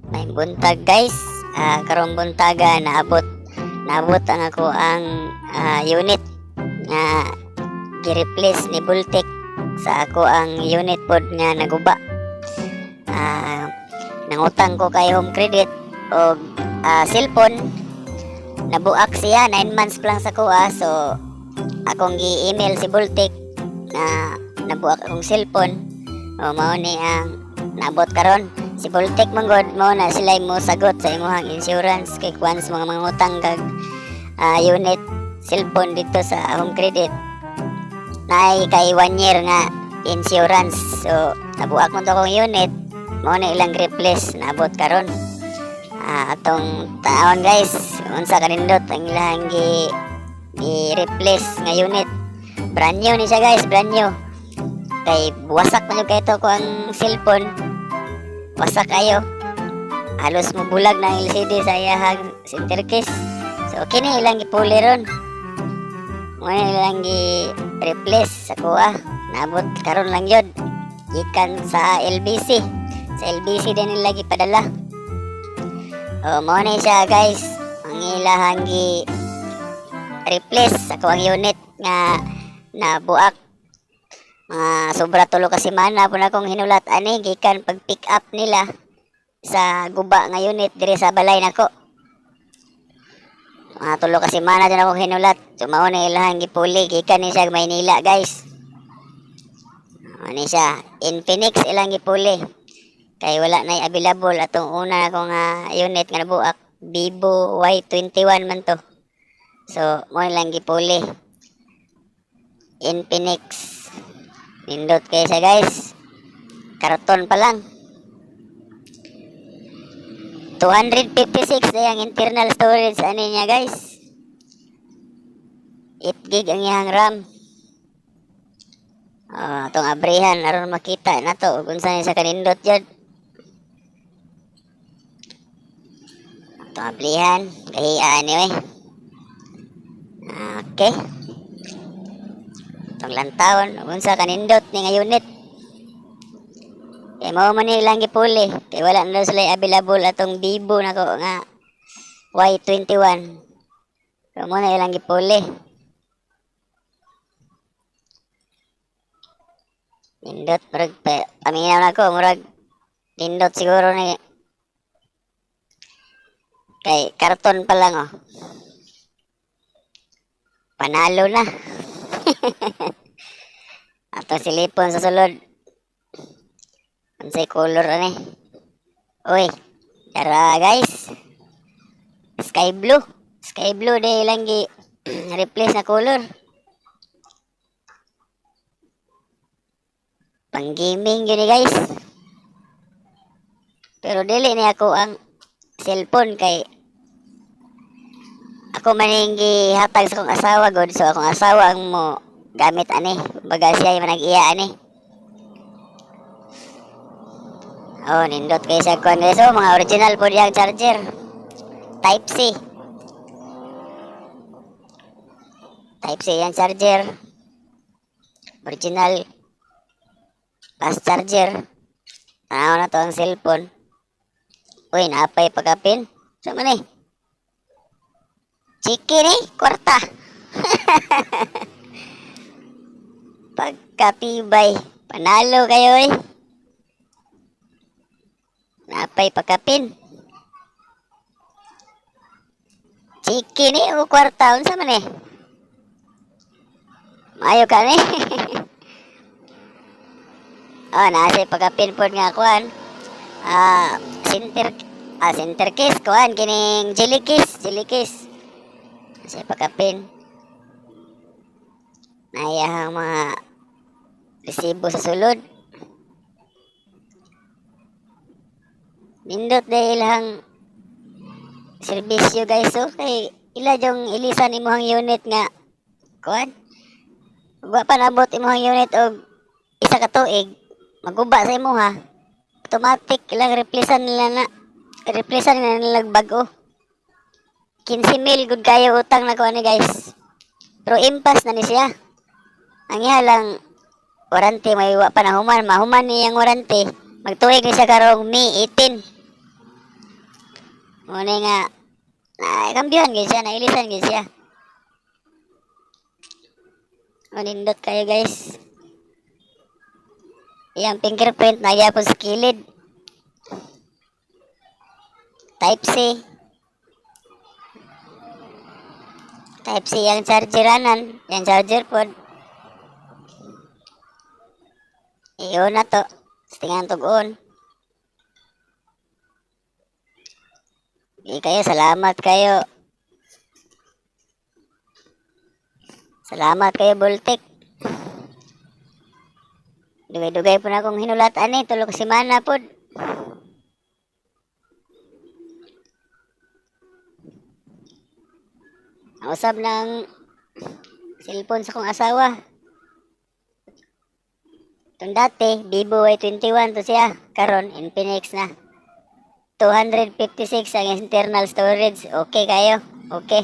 May buntag, guys. Karong buntaga naabot naabot ang ako ang unit nga gi-replace ni Voltec sa ako ang unit pod nga naguba. Nangutang ko kay Home Credit og cellphone. Nabuak siya 9 months pa lang sa kuha, so akong gi-email si Voltec na nabuak akong cellphone. O mao ni ang naabot karon. Si Voltec man gud, mao na sila mo sagot sa imong insurance kay once mga mangutang kag unit cellphone dito sa Home Credit, naay kay 1 year nga insurance. So nabuak mo to akong unit, mao na ilang replace, naabot karon. Atong taon, guys, unsa kanindot ang ilang gi gi-replace nga unit. Brand new ni siya, guys, brand new. Kay buwasak man yung kay to ko ang cellphone. Wasak kayo. Halos mo bulag na ang LCD sa iyahang center case. So kini ilang gipuli ron. Mao na ilang gi-replace sa kuha. Naabot karon lang yun. Gikan sa LBC. Sa LBC din nila gipadala. O, mao na siya, guys. Ang ilahang gi replace sa kuang unit nga nabuak. Mga sobra 3 ka semana po na akong hinulat ani gikan pag pick up nila sa guba nga unit diri sa balay nako. Mga 3 ka semana din akong hinulat. So mao na ilahang gipuli gikan ni siya Maynila, guys. Ano siya, Infinix ilang gipuli. Kay wala na available atong una akong unit nga nabuak, Vivo Y21 man to. So mo lang gipuli. Infinix. Nindot kay siya, guys. Karton pa lang. 256 na yung internal storage ani niya, guys. 8 gig ang iyang RAM. Oh, atong abrihan aron makita nato kung unsa ni sa kanindot jud. Atong ablihan, gahian ni oy. Okay. Atong lantawon unsa kanindot ni nga unit. Kay mao man ni ilang gipuli. Kay wala na daw sila available atong Vivo nako nga Y21. So mo na ilang gipuli. Nindot, murag pa, paminaw na ko, murag nindot siguro ni kay karton pa lang, oh. Panalo na. Ato silipon sa sulod. Unsay color ani? Uy, tara, guys. Sky blue. Sky blue de ilang gi replace na color. Pang gaming yun eh, guys. Pero dili ni ako ang cellphone kay ako man yung gihatag sa akong asawa god, so akong asawa ang mo gamit ani, kumbaga siya yung nag-iya ani. Oh, nindot kay sa kuan, guys. Oh, mga original po diyang charger, type C, type C yan charger, original fast charger. Tanaw na to ang cellphone. Uy, napay pagkapin sa man eh. Chiki ni kwarta. Pagkatibay, panalo kayo eh. Napay pagkapin. Chiki ni o kwarta, unsa man eh? Maayo ka ni. Oh, nasa pagkapin pod nga kuan. Ah, center case kuan kining jelly case, jelly case. Nasa pagkapin. Naiyahang mga resibo sa sulod. Nindot dahil ilahang serbisyo, guys, so kay ila jong ilisan imuhang unit nga kuan. Wa pa nabot imuhang unit og 1 ka tuig, maguba sa imuha. Automatic ilang replacean nila na. Replacean nila nila bag-o. 15 mil gud kayo utang na ko ani, guys. Pero impas na ni siya. Ang iya lang warranty may wa pa na human, mahuman niyang warranty. Magtuig ni siya karong May 18. Muna nga na kambyuhan gyud siya, nailisan gyud siya. O, nindot kayo, guys. Iyang fingerprint na gyapon sa kilid. Type C. Type C ang chargeranan, yang charger pod. Iyon na to. Tingan tugon. Di kayo, salamat kayo. Salamat kayo, Voltec. Dugay-dugay po na akong hinulat ani, tulo ka semana pod. Ang usab ng cellphone sa kong asawa. Itong dati, Vivo Y21 to siya. Karon, Infinix na. 256 ang internal storage. Okay kayo. Okay.